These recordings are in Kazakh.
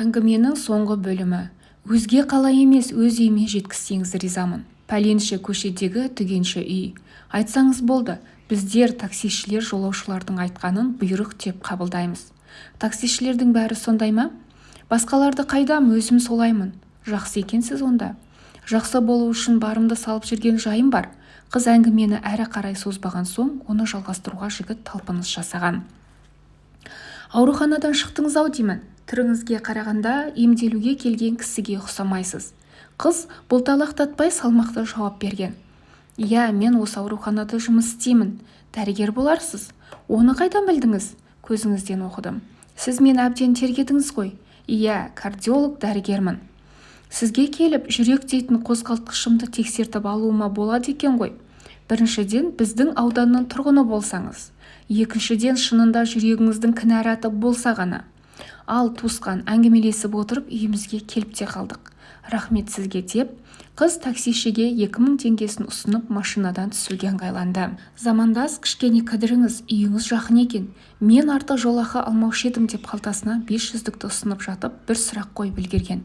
Әңгіменің соңғы бөлімі. Өзге қала емес, өз үйіме жеткізсеңіз ризамын. Пәленші көшедегі түгенші үй. Айтсаңыз болды. Біздер, таксишілер, жолаушылардың айтқанын бұйрық деп қабылдаймыз. Таксишілердің бәрі сондай ма? Басқаларды қайдам, өзім солаймын. Жақсы екенсіз онда. Жақсы болу үшін барымды салып жүрген жайым бар. Қыз әңгімені әрі қарай созбаған соң, оны жалғастыруға жігіт талпыныс жасаған. Ауруханадан шықтыңыз-ау деймін. Түріңізге қарағанда емделуге келген кісіге ұқсамайсыз. Қыз бұлталақтатпай салмақты жауап берген. Иә, мен осы ауруханада жұмыс істеймін. Дәрігер боларсыз. Оны қайдан білдіңіз? Көзіңізден оқыдым. Сіз мені әбден тергедіңіз ғой. Иә, кардиолог дәрігермін. Сізге келіп, жүрек дейтін қозғалтқышымды тексертіп алуыма болады екен ғой. Біріншіден, біздің ауданның тұрғыны болсаңыз. Екіншіден, шынында жүрегіңіздің кінәраты болса ғана. Ал, туысқан, әңгімелесіп отырып үйімізге келіп те қалдық. Рахмет сізге деп, қыз таксишіге 2000 теңгесін ұсынып, машинадан түсуге ыңғайланды. Замандас, кішкене кідіріңіз, үйіңіз жақын екен. Мен артық жолақы алмаушы едім деп қалтасына 500-дікті ұсынып жатып, бір сұрақ қойып үлгерген.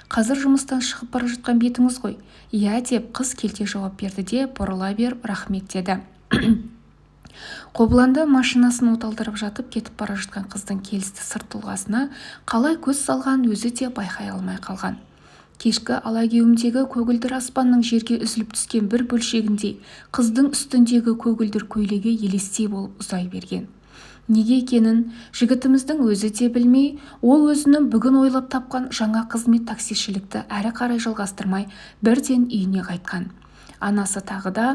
Қазір жұмыстан шығып бара жатқан бетіңіз ғой. Иә деп қыз келте жауап берді де, бұрыла беріп рахмет деді. Қобыланды машинасын оталдырып жатып кетіп бара жатқан қыздың келісті сырт тұлғасына қалай көз салғанын өзі де байқай алмай қалған. Кешкі алагеуімдегі көгілдір аспанның жерге үзіліп түскен бір бөлшегіндей қыздың үстіндегі көгілдір көйлегі елестей болып ұзай берген. Неге екенін жігітіміздің өзі де білмей, ол өзінің бүгін ойлап тапқан жаңа қызмет таксишілікті әрі қарай жалғастырмай бірден үйіне қайтқан. Анасы тағы да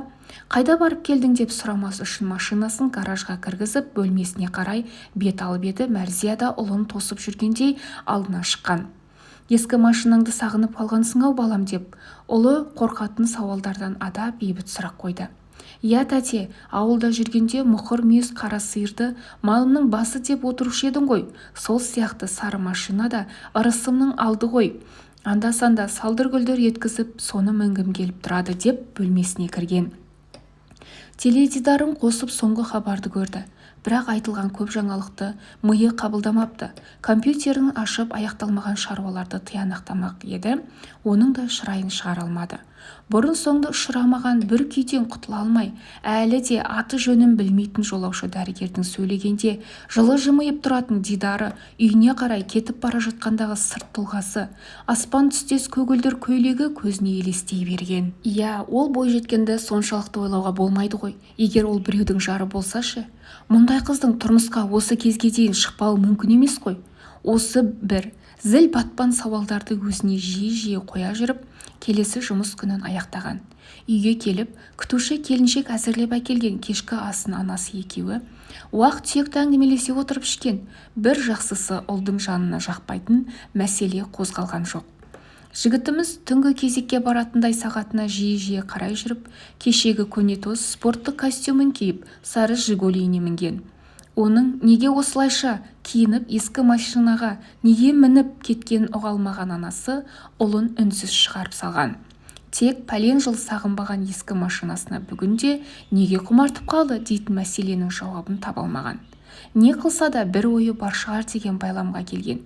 қайда барып келдің деп сұрамас үшін машинасын гаражға кіргізіп, бөлмесіне қарай бет алып еді, Мәрзия да ұлын тосып жүргендей алдына шыққан. Ескі машинаңды сағынып қалғансың-ау балам деп, ұлы қорқатын сауалдардан ада бейбіт сұрақ қойды. Иә, тәте, ауылда жүргенде мұқыр мүйіз қара сиырды малымның басы деп отырушы едің ғой. Сол сияқты сары машина да ырысымның алды ғой. Анда-санда салдыр-гүлдір еткізіп, соны мінгім келіп тұрады деп бөлмесіне кірген. Теледидарын қосып соңғы хабарды көрді. Бірақ айтылған көп жаңалықты миы қабылдамапты. Компьютерін ашып аяқталмаған шаруаларды тиянақтамақ еді, оның да шырайын шығара алмады. Бұрын-соңды ұшырамаған бір күйден құтыла алмай, әлі де аты жөнін білмейтін жолаушы дәрігердің сөйлегенде жылы жымиып тұратын дидары, үйіне қарай кетіп бара жатқандағы сырт тұлғасы, аспан түстес көгілдір көйлегі көзіне елестей берген. Иә, ол бойжеткенді соншалықты ойлауға болмайды ғой. Егер ол біреудің жары болса ше? Мұндай қыздың тұрмысқа осы кезге дейін шықпауы мүмкін емес қой. Осы бір зіл батпан сауалдарды өзіне жиі-жиі қоя жүріп, келесі жұмыс күнін аяқтаған. Үйге келіп, күтуші келіншек әзірлеп әкелген кешкі асын анасы екеуі уақ-түйекті әңгімелесе отырып ішкен. Бір жақсысы, ұлдың жанына жақпайтын мәселе қозғалған жоқ. Жігітіміз түнгі кезекке баратындай сағатына жиі-жиі қарай жүріп, кешегі көнетоз спорттық костюмін киіп, сары «Жигулиіне» мінген. Оның неге осылайша киініп ескі машинаға неге мініп кеткенін ұға алмаған анасы ұлын үнсіз шығарып салған. Тек пәлен жыл сағынбаған ескі машинасына бүгінде неге құмартып қалды дейтін мәселенің жауабын таба алмаған. Не қылса да бір ойы бар шығар деген байламға келген.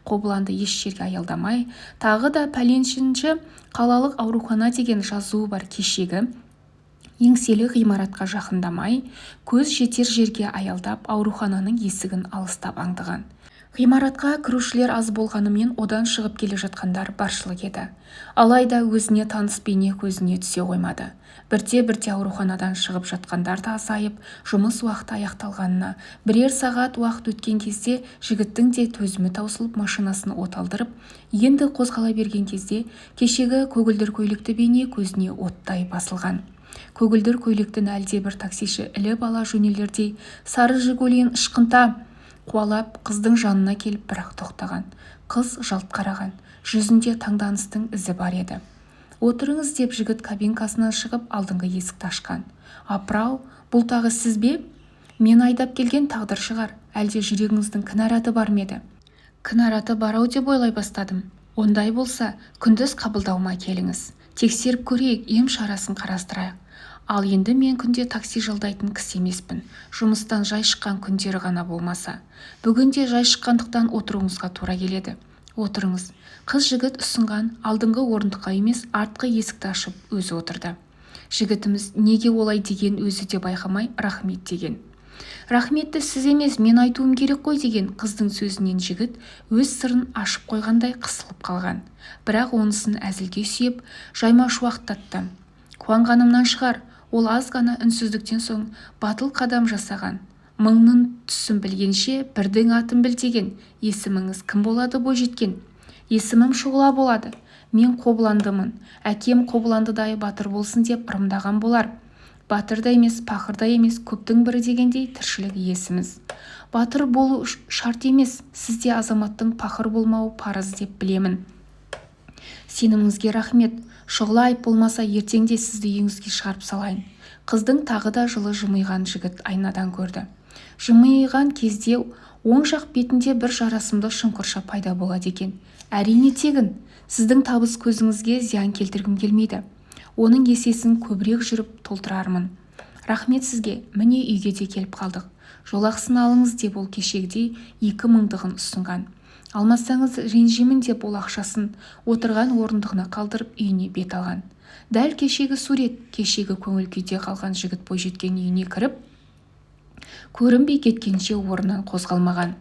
Қобыланды еш жерге аялдамай, тағы да пәленшінші қалалық аурухана деген жазуы бар кешегі еңселі ғимаратқа жақындамай, көз жетер жерге аялдап, аурухананың есігін алыстап аңдыған. Ғимаратқа кірушілер аз болғанымен, одан шығып келе жатқандар баршылық еді. Алайда өзіне таныс бейне көзіне түсе қоймады. Бірте-бірте ауруханадан шығып жатқандар да азайып, жұмыс уақыты аяқталғанына бірер сағат уақыт өткен кезде жігіттің де төзімі таусылып, машинасын оталдырып, енді қозғала берген кезде кешегі көгілдір көйлекті бейне көзіне оттай басылған. Көгілдір көйлектіні әлдебір таксиші іліп ала жөнелердей сары «Жигулиін» ышқынта қуалап, қыздың жанына келіп бірақ тоқтаған. Қыз жалт қараған. Жүзінде таңданыстың ізі бар еді. Отырыңыз деп жігіт кабинкасынан шығып, алдыңғы есікті ашқан. Апырау, бұл тағы сіз бе? Мен айдап келген тағдыр шығар, әлде жүрегіңіздің кінәраты бар ма еді? Кінәраты бар-ау деп ойлай бастадым. Ондай болса, күндіз қабылдауыма келіңіз. Тексеріп көрейік, ем шарасын қарастырайық. Ал енді мен күнде такси жалдайтын кісі емеспін. Жұмыстан жай шыққан күндері ғана болмаса. Бүгін де жай шыққандықтан отыруыңызға тура келеді. Отырыңыз. Қыз жігіт ұсынған алдыңғы орындыққа емес, артқы есікті ашып өзі отырды. Жігітіміз неге олай деген өзі де байқамай, рахмет деген. Рахметті сіз емес, мен айтуым керек қой деген қыздың сөзінен жігіт өз сырын ашып қойғандай қысылып қалған. Бірақ онысын әзілге сүйеп, жаймашуақтатты. Қуанғанымнан шығар, ол аз ғана үнсіздіктен соң батыл қадам жасаған. Мыңның түсін білгенше, бірдің атын біл деген. Есіміңіз кім болады, бойжеткен? Есімім Шұғыла болады. Мен Қобыландымын. Әкем Қобыландыдай батыр болсын деп ырымдаған болар. Батыр да емес, пақыр да емес, көптің бірі дегендей тіршілік иесіміз. Батыр болу шарт емес, сізде азаматтың пақыр болмауы парыз деп білемін. Сеніміңізге рахмет. Шұғыла, айып болмаса, ертеңде сізді үйіңізге шығарып салайын. Қыздың тағы да жылы жымиған жігіт айнадан көрді. Жымиған кезде оң жақ бетінде бір жарасымды шұңқырша пайда болады екен. Әрине тегін. Сіздің табыс көзіңізге зиян келтіргім келмейді. Оның есесін көбірек жүріп толтырармын. Рахмет сізге. Міне, үйге де келіп қалдық. Жолақысын алыңыз деп ол кешегідей 2 мыңдығын ұсынған. Алмасаңыз ренжимін деп ол ақшасын отырған орындығына қалдырып үйіне бет алған. Дәл кешегі сурет, кешегі көңіл күйде қалған жігіт бойжеткен үйіне кіріп, көрінбей кеткенше орнынан қозғалмаған.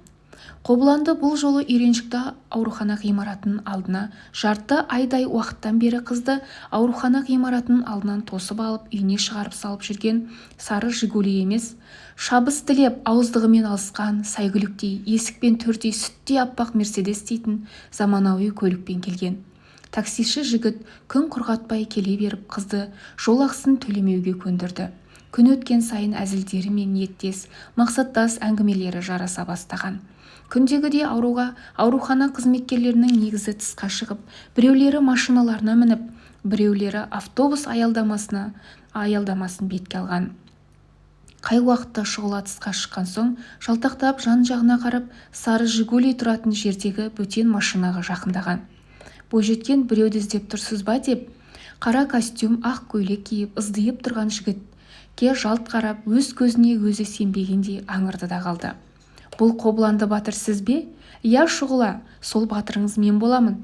Қобыланды бұл жолы үйреншікті аурухана ғимаратының алдына жарты айдай уақыттан бері қызды аурухана ғимаратының алдынан тосып алып үйіне шығарып салып жүрген сары «Жигули» емес, шабыс тілеп ауыздығымен алысқан сәйгүліктей есік пен төрдей сүттей аппақ «Мерседес» дейтін заманауи көлікпен келген. Таксиші жігіт күн құрғатпай келе беріп қызды жол ақысын төлемеуге көндірді. Күн өткен сайын әзілдері мен ниеттес, мақсаттас әңгімелері жараса бастаған. Күндегідей аурухана қызметкерлерінің негізі тысқа шығып, біреулері машиналарына мініп, біреулері автобус аялдамасын бетке алған. Қай уақытта Шұғыла тысқа шыққан соң, жалтақтап жан-жағына қарап, сары «Жигули» тұратын жердегі бөтен машинаға жақындаған. Бойжеткен біреуді іздеп тұрсыз ба деп, қара костюм, ақ көйлек киіп, ыздиып тұрған жігітке жалт қарап, өз көзіне өзі сенбегендей аңырды да қалды. Бұл Қобыланды батыр сіз бе? Иә, Шұғыла, сол батырыңыз мен боламын.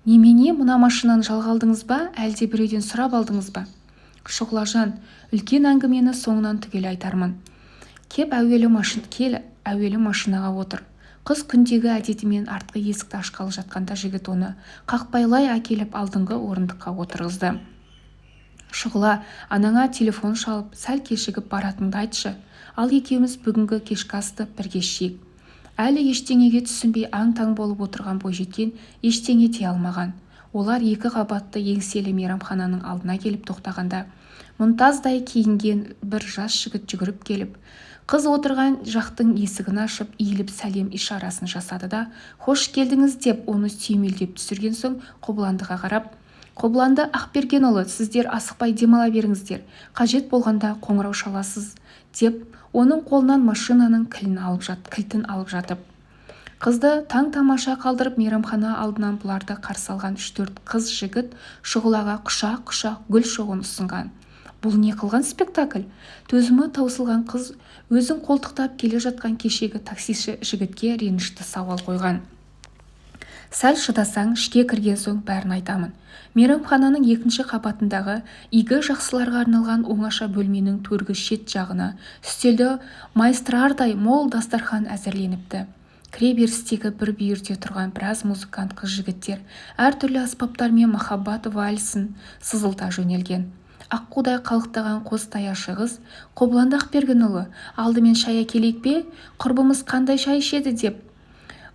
Немене, мына машинаны жалға алдыңыз ба, әлде біреуден сұрап алдыңыз ба? Шұғылажан, үлкен әңгімені соңынан түгел айтармын. Кеп әуелі кел әуелі машинаға отыр. Қыз күндегі әдетімен артқы есікті ашқалы жатқанда жігіт оны қақпайлай әкеліп алдыңғы орындыққа отырғызды. Шұғыла, анаңа телефон шалып, сәл кешігіп баратыныңды айтшы. Ал екеуміз бүгінгі кешкі асты бірге ішейік. Әлі ештеңеге түсінбей аң-таң болып отырған бойжеткен ештеңе дей алмаған. Олар екі қабатты еңселі мейрамхананың алдына келіп тоқтағанда, мұнтаздай киінген бір жас жігіт жүгіріп келіп, қыз отырған жақтың есігін ашып, иіліп сәлем ишарасын жасады да, «Хош келдіңіз» деп оны сүйемелдеп түсірген соң Қобыландыға қарап, «Қобыланды Ақбергенұлы, сіздер асықпай демала беріңіздер, қажет болғанда қоңырау шаласыз» деп, оның қолынан машинаның кілтін алып жатып. Қызды таң-тамаша қалдырып мейрамхана алдынан бұларды қарсы алған 3-4 қыз жігіт Шұғылаға құшақ-құшақ гүл шоғын ұсынған. Бұл не қылған спектакль? Төзімі таусылған қыз өзін қолтықтап келе жатқан кешегі таксиші жігітке ренішті сауал қойған. Сәл шыдасаң, ішке кірген соң бәрін айтамын. Мейрамхананың екінші қабатындағы игі жақсыларға арналған оңаша бөлменің төргі шет жағына үстелді майыстырардай мол дастархан әзірленіпті. Кіре берістегі бір бүйірде тұрған біраз музыкант қыз жігіттер әртүрлі аспаптармен махаббат вальсін сызылта жөнелген. Аққудай қалықтаған қос даяшы қыз, «Қобыланды Ақбергенұлы, алдымен шай әкелейік пе? Құрбымыз қандай шай ішеді?» деп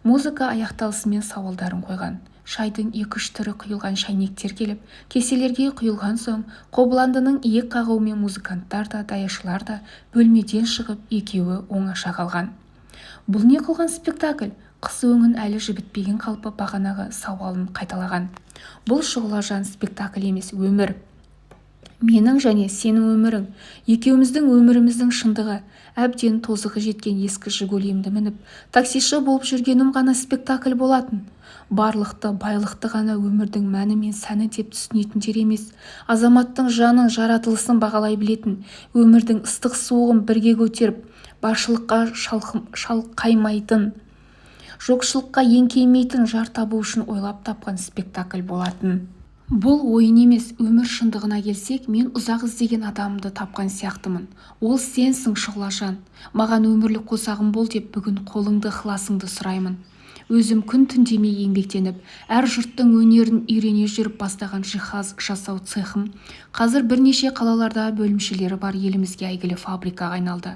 музыка аяқталысымен сауалдарын қойған. Шайдың 2-3 түрі құйылған шайнектер келіп, кеселерге құйылған соң, Қобыландының иек қағуымен музыканттар да, даяшылар да бөлмеден шығып, екеуі оңаша қалған. Бұл не қылған спектакль? Қыз өңін әлі жібітпеген қалпы бағанағы сауалын қайталаған. Бұл, Шұғылажан, спектакль емес, өмір. Менің және сенің өмірің, екеуміздің өміріміздің шындығы. Әбден тозығы жеткен ескі «Жигулимді» мініп, таксиші болып жүргенім ғана спектакль болатын. Барлықты, байлықты ғана өмірдің мәні мен сәні деп түсінетіндер емес, азаматтың жанын, жаратылысын бағалай білетін, өмірдің ыстық суығын бірге көтеріп, баршылыққа шалқаймайтын, Жоқшылыққа еңкеймейтін жар табу үшін ойлап тапқан спектакль болатын. Бұл ойын емес, өмір шындығына келсек, мен ұзақ іздеген адамымды тапқан сияқтымын. Ол сенсің, Шұғылажан. Маған өмірлік қосағым бол деп бүгін қолыңды, ықыласыңды сұраймын. Өзім күн-түн демей еңбектеніп, әр жұрттың өнерін үйрене жүріп бастаған жиһаз жасау цехым қазір бірнеше қалаларда бөлімшелері бар елімізге әйгілі фабрикаға айналды.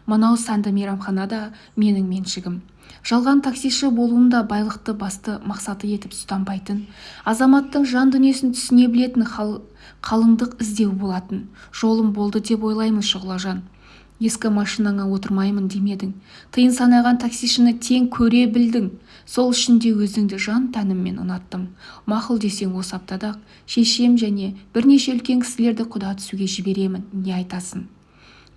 Мынау сәнді мейрамхана да менің меншігім. Жалған таксиші болуым да байлықты басты мақсаты етіп ұстанбайтын, азаматтың жан дүниесін түсіне білетін қалыңдық іздеу болатын. Жолым болды деп ойлаймын, Шұғылажан. Ескі машинаңа отырмаймын демедің. Тиын санаған таксишіні тең көре білдің. Сол үшін де өзіңді жан-тәніммен ұнаттым. Мақұл десең, осы аптада-ақ шешем және бірнеше үлкен кісілерді құда түсуге жіберемін. Не айтасың?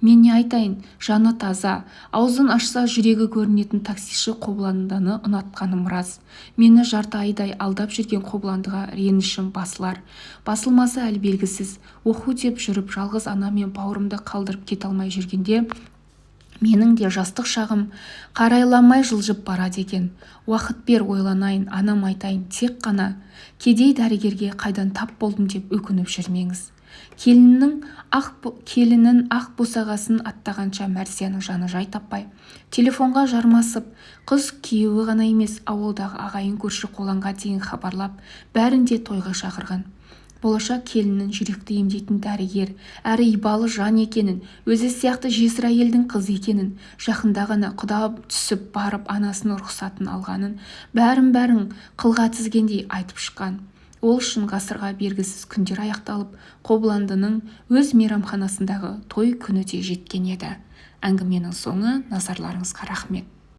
Мен не айтайын, жаны таза, аузын ашса жүрегі көрінетін таксиші Қобыландыны ұнатқаным рас. Мені жарты айдай алдап жүрген Қобыландыға ренішім басылар, басылмасы әлі белгісіз. Оқу деп жүріп жалғыз ана мен бауырымды қалдырып кете алмай жүргенде, менің де жастық шағым қарайламай жылжып барады екен. Уақыт бер, ойланайын, анам айтайын, тек қана кедей дәрігерге қайдан тап болдым деп өкініп жүрмеңіз. Келінін ақ босағасын аттағанша Мәрзияның жаны жай таппай, телефонға жармасып, қыз күйеуі ғана емес, ауылдағы ағайын көрші қолаңға дейін хабарлап, бәрін де тойға шақырған. Болашақ келінін жүректі емдейтін дәрігер, әрі ибалы жан екенін, өзі сияқты жесір әйелдің қызы екенін, жақында ғана құда түсіп барып анасының рұқсатын алғанын, бәрін-бәрін қылға тізгендей айтып шыққан. Ол үшін ғасырға бергісіз күндер аяқталып, Қобыландының өз мейрамханасындағы той күні де жеткен еді. Әңгіменің соңы, назарларыңызға рахмет.